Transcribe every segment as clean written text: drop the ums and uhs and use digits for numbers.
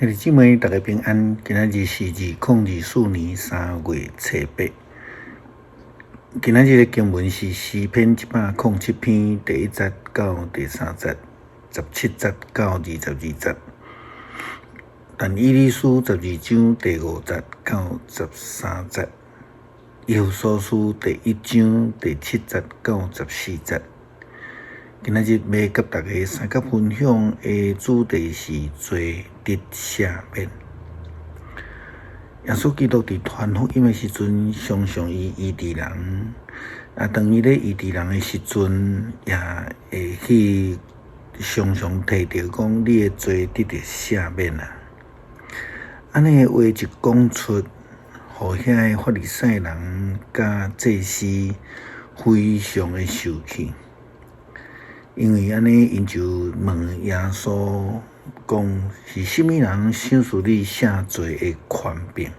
兄弟姊妹，大家平安。今仔日是2024年3月初8。今仔日的經文是詩篇107篇第一節到第三節，17節到22節。但以理書12章第五節到13節，以弗所書第一章第七節到14節。今仔日欲佮大家相佮分享的主題是罪得赦免。耶穌基督佇傳福音的時陣，常常伊醫治人。啊，當伊咧醫治人的時陣，也會去常常提著講，你的罪得著赦免啊。按呢話一講出，予遐个法利賽人佮祭司非常的受氣。因為按呢，𪜶就問耶穌講：是啥物人賞賜你赦罪的權柄？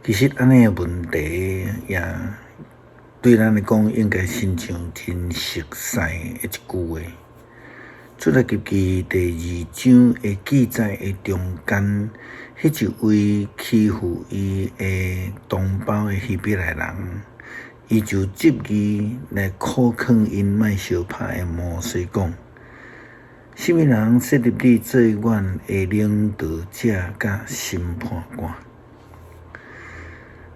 其實按呢个問題也對咱來講，應該親像真熟似的一句話。出埃及記第二章的記載的中間，彼一位欺負伊的同胞的希伯來人，伊就執意來苦勸𪜶莫相拍的摩西講：啥物人設立你做阮的領導者佮審判官？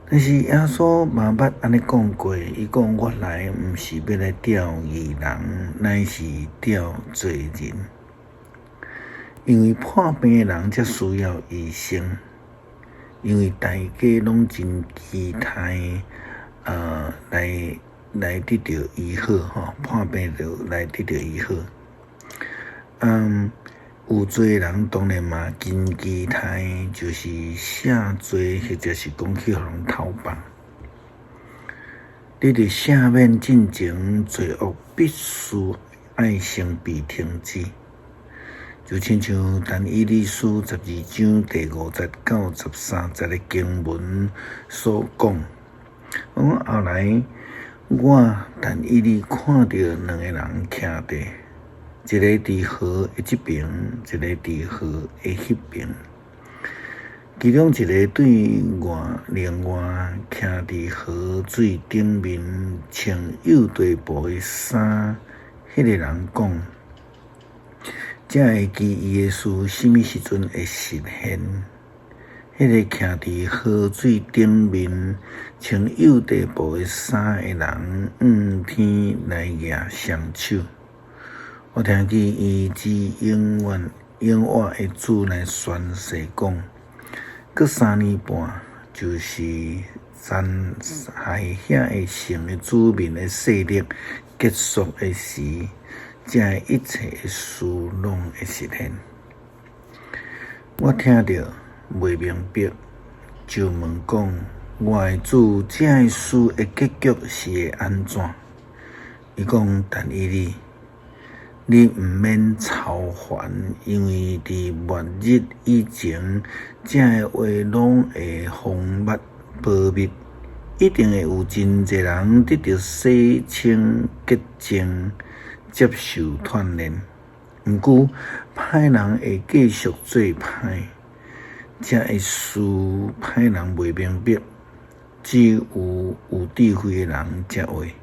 但是耶穌嘛捌按呢講過，伊講我來毋是欲來召義人，乃是召罪人。因為破病的人才需要醫生，因為大家攏真期待來得著醫好吼，破病就來得著醫好。有罪的人當然嘛真期待，就是赦罪或者是講去予人偷放。得著赦免進前，罪惡必須愛先被停止。就親像但以理書12章第五節到13節的經文所講，講後來我但以理看著兩个人徛佇，一个佇河的這爿，一个佇河的彼爿。其中一个對外另外徛佇河水頂面穿幼綴布的衫，彼个人講：這个奇異的事，啥物時陣會實現？彼个徛佇河水頂面穿幼綴布的衫的人，向天來舉雙手。我聽見伊指永遠永活的主來宣誓講：閣三年半，就是殘害遐个城的子民的勢力結束的時，這一切的事攏會實現。我聽著袂明白，就問講：我的主，這个事的結局是會按怎？伊講：但以理，你毋免操煩，因為佇末日以前，這个話攏會封密保密，一定會有真濟人得著洗清潔淨，接受鍛煉。毋過，歹人會繼續做歹，這个事歹人袂明白，只有有智慧的人才會。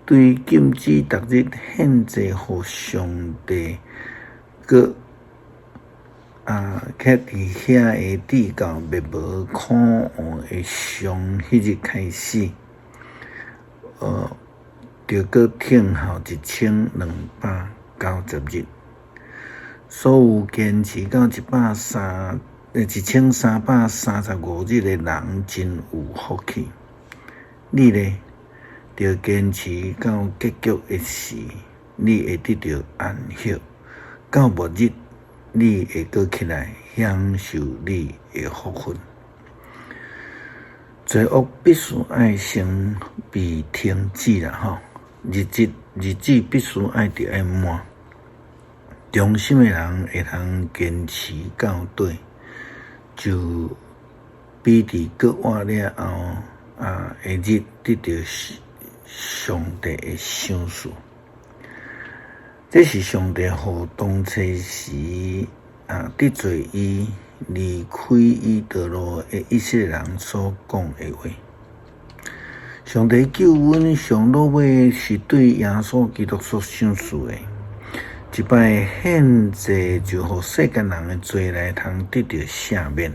對禁止逐日獻祭予上帝，閣徛佇遐個至到滅無可望的上彼日開始，著閣等候1290日。所有堅持到1335日的人，真有福氣。你呢？著堅持到結局的時，你會得著安息；到末日，你會閣起來享受你的福分。罪惡必須愛先被停止啦，吼！日子日子必須愛著愛滿。忠心的人會通堅持到底，就比佇閣活了後的日得著上帝的賞賜。這是上帝予當初時得罪伊、離開伊道路的以色列人所講的話。上帝救恩上落尾是對耶穌基督所賞賜的。一擺獻祭就予世間人的罪來通得著赦免。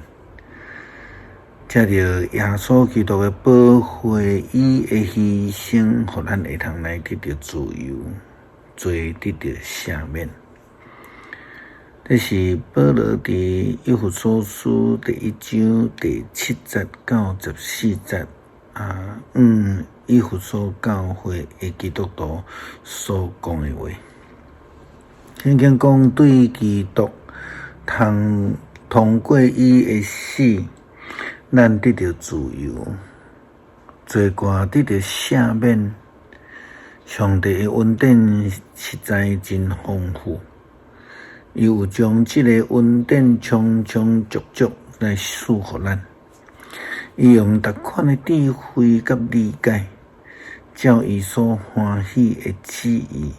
藉著耶穌基督的寶血，伊的犧牲，予咱會通來得著自由，罪得著赦免。這是保羅佇以弗所書第一章第七節到十四節啊，以弗所教會的基督徒所講的話。聖經講對基督通通過伊的死，咱得著自由，罪過得著赦免。上帝的恩典實在真豐富，伊有將這个恩典充充足足來賜予咱。伊用逐款的智慧佮理解，照伊所歡喜的旨意，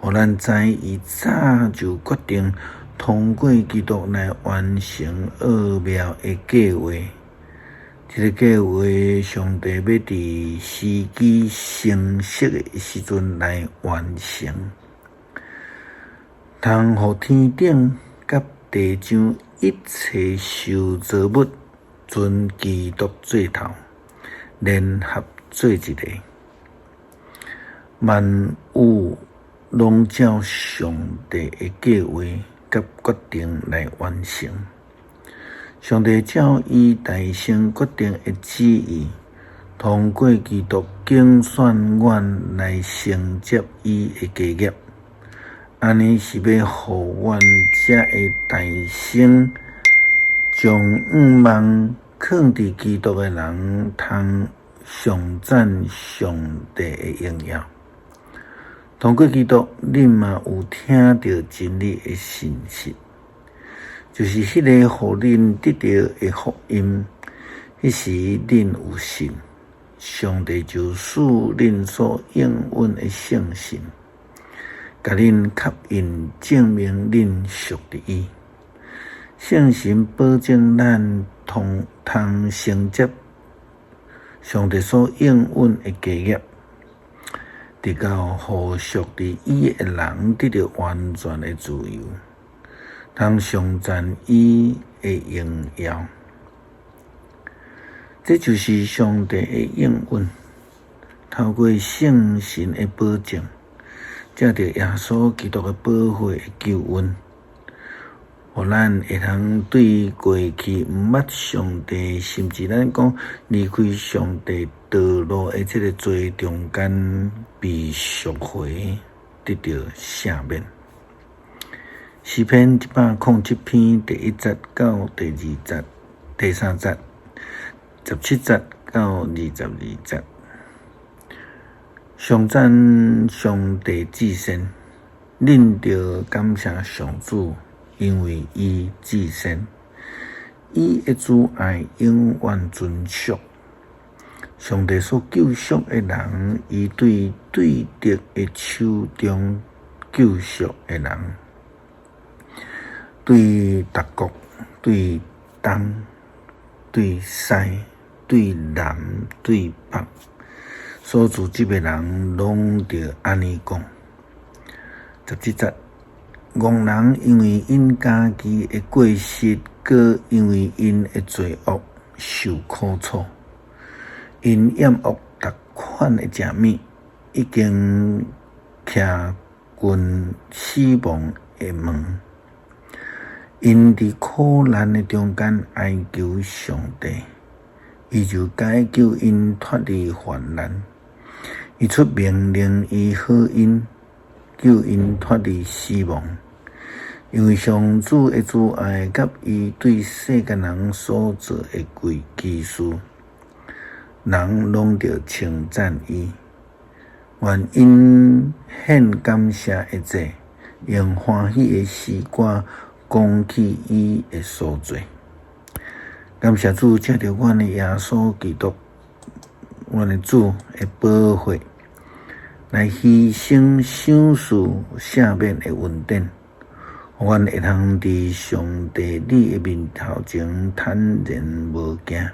予咱知伊早就決定通過基督來完成奧妙的計劃。這个計劃，上帝欲佇時機成熟的時陣來完成，通予天頂佮地上一切受造物尊基督做頭，聯合做一个，萬有攏照上帝的計劃佮決定來完成。上帝照伊大先決定的旨意，通過基督揀選阮來承接伊的家業，按呢是欲予阮才會大先將向望囥佇基督的人通頌讚上帝的榮耀。通過基督，恁嘛有聽著真理的信息，就是彼个予恁得著的福音。彼時恁有信，上帝就賜恁所應允的聖神，共恁確認證明恁屬佇伊。聖神保證咱通通承接上帝所應允的家業，直到予屬佇伊的人得著完全的自由，通頌讚伊的榮耀。這就是上帝的應允，透過聖神的保證，藉著耶穌基督的寶血的救恩，予咱會通對過去毋捌上帝，甚至咱講離開上帝道路的這个罪中間被贖回，得著赦免。詩篇一百空七篇第一節到第二節、第三節、十七節到二十二節，頌讚上帝至善，恁著感謝上主，因為伊至善，伊的慈愛永遠存續。上帝所救贖的人，伊對對敵的手中救贖的人，對達國、對東、對西、對南、對北，所住這的人攏著按呢講。十七節，戇人因為𪜶家己的過失，閣因為𪜶的罪惡受苦楚。𪜶厭惡逐款的食物，已經徛近死亡的門。𪜶佇苦難的中間哀求上帝，伊就解救𪜶脫離患難。伊出命令，醫好𪜶，救𪜶脫離死亡。因為上主的慈愛佮伊對世間人所做的奇事，人攏著稱讚伊。願𪜶獻感謝的祭，用歡喜的詩歌講起伊的所做。感謝主，藉著阮的耶穌基督，阮的主的寶血，來犧牲賞賜赦免的恩典，予阮會通佇上帝你的面頭前坦然無驚。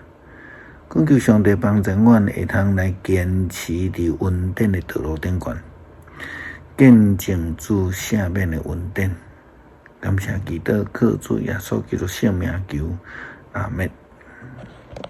懇求上帝幫助阮會通來堅持佇恩典的道路頂懸，見證主赦免的恩典。感謝基督，靠主耶穌基督聖名求，阿們。